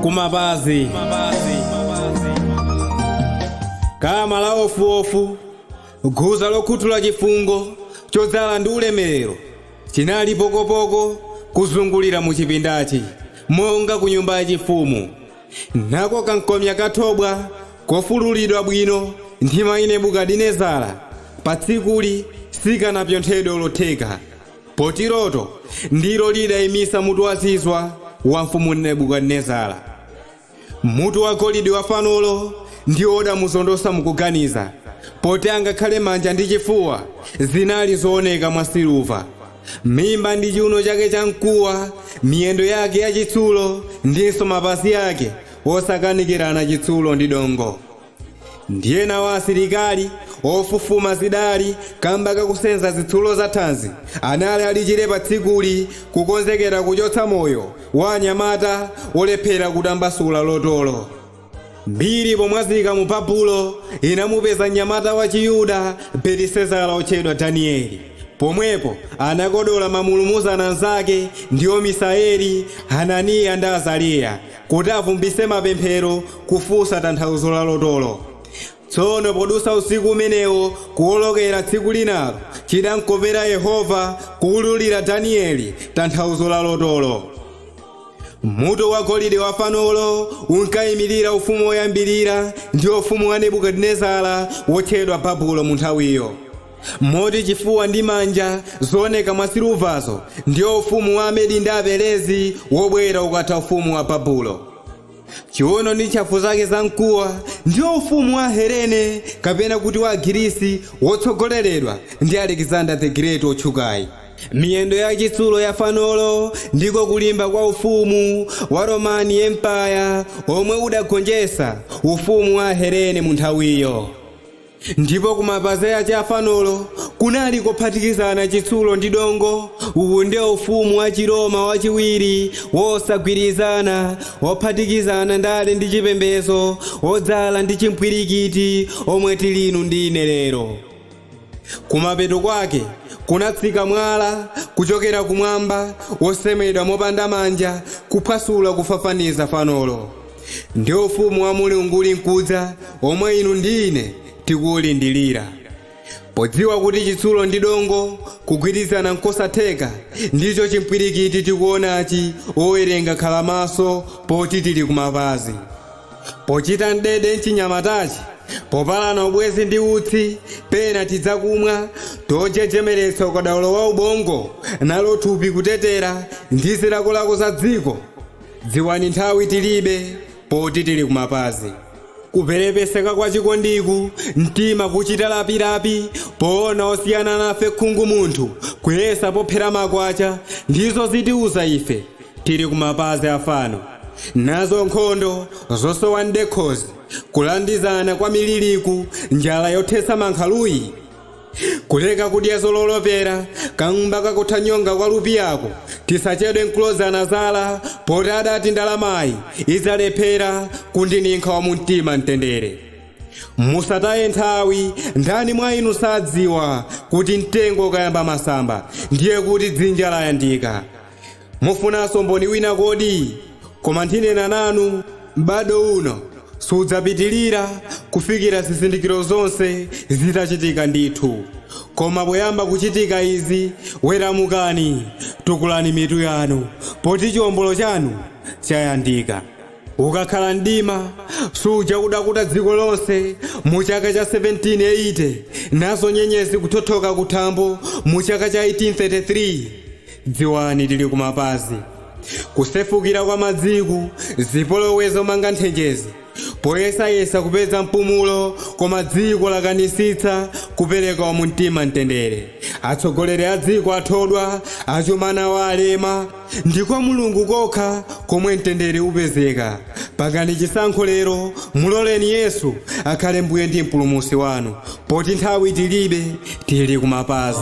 Kumapazi kama la ofuofu, guza lokhuthula chifungo chodzala ndi ulemerero chinali pokopoko kuzungulira mu chipindachi monga ku nyumba yachifumu. Nako kankomya kathobwa kofululidwa bwino ndi mayi Nebukadinezara pa tsikuli sikanapyonthedwe lotheka, poti loto ndilo lidayimisa mutu wazizwa wa mfumu Nebukadinezara. Mutu wa golide wa fanolo ndiwo udamuzondosa mukuganiza, poti angakhale manja ndi chifuwa zinali zooneka mwa siluva, mimba ndi chiuno chake cha mkuwa, miyendo yake yachitsulo ndinso mapazi ake osakanikirana chitsulo ndi dongo. Ndiye nawo asilikali ofufuma zidali kamba kakusenza zitsulo za thanzi anali alichire pa tsikuli kukonzekera kuchotsa moyo wa anyamata olephera kutambasula lotolo. Mbiri pomwazika mu Babulo inamupeza mnyamata wa Chiyuda Belisezara otchedwa Danieli. Pomwepo anakodola mamulumuzana anzake ndiwo Misaeli, Hananiya ndi Azariya kuti avumbise mapemphero kufunsa tanthauzo la lotolo. Tsono podusa usiku umenewo kuwolokera tsiku linalo, chidamkopera Yehova kuwululira Danieli tanthauzo la lotolo. Mutu wa golide wa fanolo unkayimirira ufumu woyambirira ndi ufumu wa Nebukadinezara wotchedwa Babulo mu nthawiyo. Moti chifuwa ndi manja zooneka mwa siluvazo ndiwo ufumu wa Amedi ndi Aperezi wobwera ukatha ufumu wa Babulo. Chiuno ndi ntchafu zake za mkuwa ndiwo ufumu wa Helene kapena kuti wa Girisi wotsogoleredwa ndi Alexander the Great otchukayi. Miyendo ya chitsulo ya fanolo ndiko kulimba kwa ufumu wa Roman Empire omwe udagonjetsa ufumu wa Helene mu nthawiyo. Ndipo kumapazi ache a fanolo kunali kophatikizana chitsulo ndi dongo. Uwu ndiye ufumu wa Chiroma wachiwiri wosagwirizana, wophatikizana ndale ndi chipembedzo, wodzala ndi chimpwirikiti omwe tili inu ndi ine lero. Kumapeto kwake kunatsika mwala kuchokera kumwamba wosemedwa mopanda manja kuphwasula kufafaniza fanolo. Ndi ufumu wa Mulungu uli nkudza omwe inu ndi ine tikuwulindilira. Podziwa kuti chitsulo ndi dongo kugwirizana nkosatheka, ndicho chimpwirikiti tikuonachi. Owerenga khala maso poti tili kumapazi. Pochita mdede mchinyamatachi, popalana ubwezi ndi utsi, pena tidzakumwa tojejemeretsa ukadaulo wa ubongo, nalo thupi kutetera ndi zilakolako za dziko. Dziwani nthawi tilibe poti tili kumapazi. Kuperepeseka kwa chikondiku, mtima kuchita lapilapi poona osiyana nafe khungu munthu kuyesa pophera makwacha, ndizo zitiuza ife tili kumapazi afano. Nazo nkhondo zosowa ndekhozi, kulandizana kwa mililiku, njala yothetsa mankhaluyi, kuleka kudya zololopera kamba kakutha nyonga kwa lupiyako, tisachedwe nkulozana zala poti adati ndalamayi idzalephera kundininkha wa mumtima mtendere. Musataye nthawi, ndani mwa inu sadziwa kuti mtengo ukayamba masamba ndiye kuti dzinja layandika? Mufunanso mboni wina kodi? Koma ndinena nanu, m'bado uno sudzapitilira kufikira zizindikiro zonse zitachitika ndithu. Koma poyamba kuchitika izi, weramukani, tukulani mitu yanu, poti chiwombolo chanu chayandika. Ukakhala mdima suja udakuta dziko lonse mu chaka cha 1780, nazo nyenyezi kuthothoka kuthambo mu chaka cha 1833, dziwani tili kumapazi. Kusefukira kwa madziku, zipolowe zomanga nthenjezi poyesayesa kupeza mpumulo, koma dziko lakanisitsa kupereka wa mumtima mtendere. Atsogoleri a dziko athodwa, achumana wa alema. Ndi kwa Mulungu kokha komwe mtendere upezeka. Pangani chisankho lero, muloleni Yesu akhale mbuye ndi mpulumutsi wanu, poti nthawi tilibe, tili kumapazi.